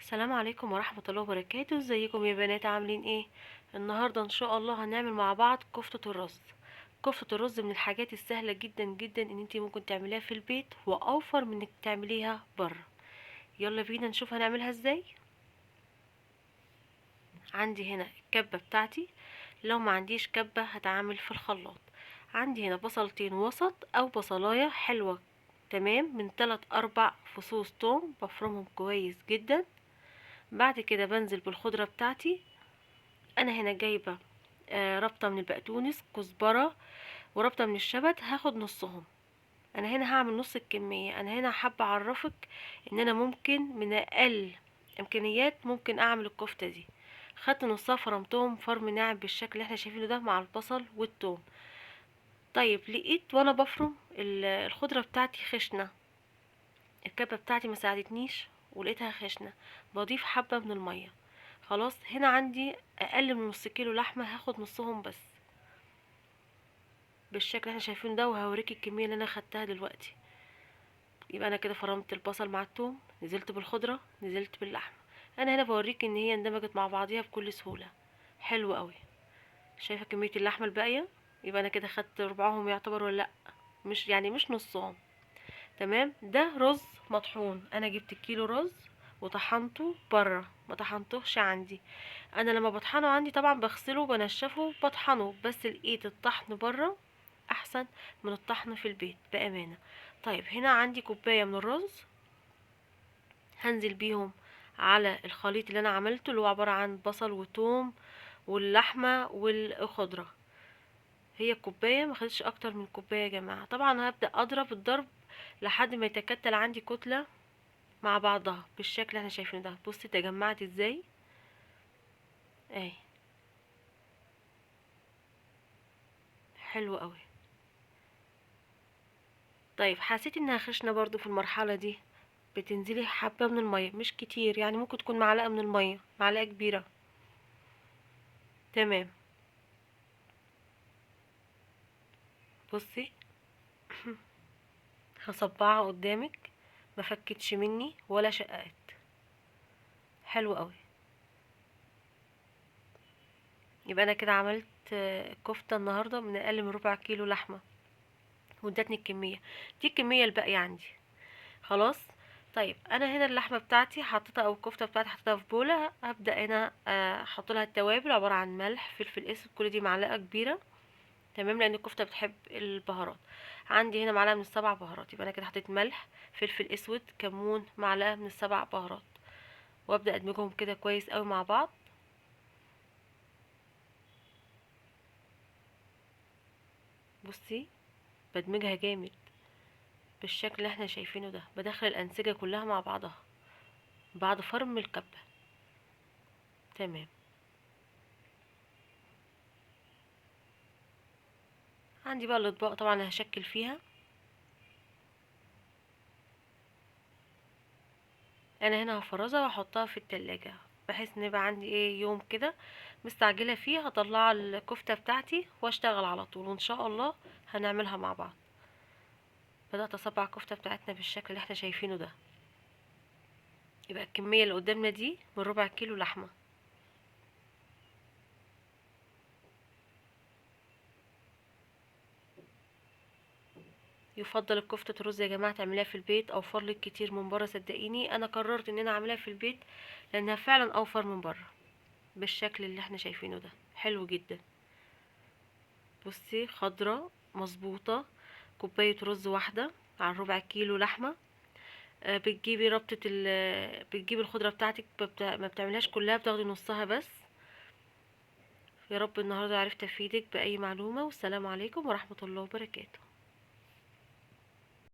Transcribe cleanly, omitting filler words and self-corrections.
السلام عليكم ورحمة الله وبركاته. ازيكم يا بنات، عاملين ايه؟ النهاردة ان شاء الله هنعمل مع بعض كفتة الرز. كفتة الرز من الحاجات السهلة جدا جدا ان انتي ممكن تعمليها في البيت، واوفر من انك تعمليها بره. يلا بينا نشوف هنعملها ازاي. عندي هنا الكبة بتاعتي، لو ما عنديش كبة هتعامل في الخلاط. عندي هنا بصلتين وسط او بصلاية حلوة، تمام، من 3-4 فصوص توم بفرمهم كويس جدا. بعد كده بنزل بالخضرة بتاعتي. انا هنا جايبة ربطة من البقدونس، كزبرة، وربطة من الشبت، هاخد نصهم. انا هنا هعمل نص الكمية. انا هنا حابة اعرفك ان انا ممكن من اقل امكانيات ممكن اعمل الكفتة دي. خدت نصها فرمتهم فرم ناعم بالشكل اللي احنا شايفينه ده مع البصل والثوم. لقيت وانا بفرم الخضرة بتاعتي خشنة، الكبة بتاعتي ما ساعدتنيش ولقيتها خشنة، بضيف حبة من المية. خلاص هنا عندي اقل من نص كيلو لحمة، هاخد نصهم بس بالشكل اللي احنا شايفينه ده، وهوريكي الكمية اللي انا خدتها دلوقتي. يبقى انا كده فرمت البصل مع الثوم، نزلت بالخضرة، نزلت باللحمة. انا هنا بوريك ان هي اندمجت مع بعضيها بكل سهولة، حلو قوي. شايفة كمية اللحمة الباقية؟ يبقى انا كده خدت ربعهم يعتبر، ولا لا؟ مش يعني مش نصهم، تمام. ده رز مطحون، انا جبت كيلو رز وطحنته بره، ما طحنتهش عندي. انا لما بطحنه عندي طبعا بغسله وبنشفه وبطحنه، بس لقيت الطحن بره احسن من الطحن في البيت بامانه. هنا عندي كوبايه من الرز، هنزل بيهم على الخليط اللي انا عملته اللي هو عباره عن بصل وتوم واللحمه والخضره. هي كوبايه، ما خدتش اكتر من كوبايه يا جماعه. طبعا هبدا اضرب الضرب لحد ما يتكتل عندي كتله مع بعضها بالشكل اللي احنا شايفينه ده. بصي تجمعت ازاي اهي، حلو قوي. حسيت انها خشنه برضو في المرحله دي، بتنزلي حبه من الميه، مش كتير، يعني ممكن تكون معلقه من الميه، معلقه كبيره، تمام. بصي هصبعها قدامك، ما فكتش مني ولا شققت، حلو قوي. يبقى انا كده عملت كفته النهارده من اقل من ربع كيلو لحمه، وادتني الكميه دي، الكميه الباقيه عندي خلاص. انا هنا اللحمه بتاعتي حطيتها، او الكفته بتاعتي حطيتها في بوله. هبدا هنا، احط لها التوابل، عباره عن ملح، فلفل اسود، كل دي معلقه كبيره، تمام، لان الكفته بتحب البهارات. عندي هنا معلقه من السبع بهارات، يبقى انا كده حطيت ملح، فلفل اسود، كمون، معلقه من السبع بهارات، وابدا ادمجهم كده كويس قوي مع بعض. بصي بدمجها جامد بالشكل اللي احنا شايفينه ده، بدخل الانسجه كلها مع بعضها بعد فرم الكبه، تمام. عندي بقى الاطباق طبعا هشكل فيها. انا هنا هفرزها واحطها في التلاجة بحيث ان يبقى عندي يوم كده مستعجله فيه، هطلع الكفته بتاعتي واشتغل على طول، وان شاء الله هنعملها مع بعض. بدات اصبع الكفته بتاعتنا بالشكل اللي احنا شايفينه ده. يبقى الكميه اللي قدامنا دي من ربع كيلو لحمه. يفضل الكفتة الرز يا جماعة تعمليها في البيت، اوفر لك كتير من بره، صدقيني انا قررت ان انا اعملها في البيت لانها فعلا اوفر من بره بالشكل اللي احنا شايفينه ده، حلو جدا. بصي خضرة مظبوطة، كوباية رز واحدة على ربع كيلو لحمة. بتجيبي ربطة بتجيبي الخضرة بتاعتك، ما بتعملهاش كلها، بتاخدي نصها بس. يا رب النهاردة عرفت افيدك بأي معلومة، والسلام عليكم ورحمة الله وبركاته.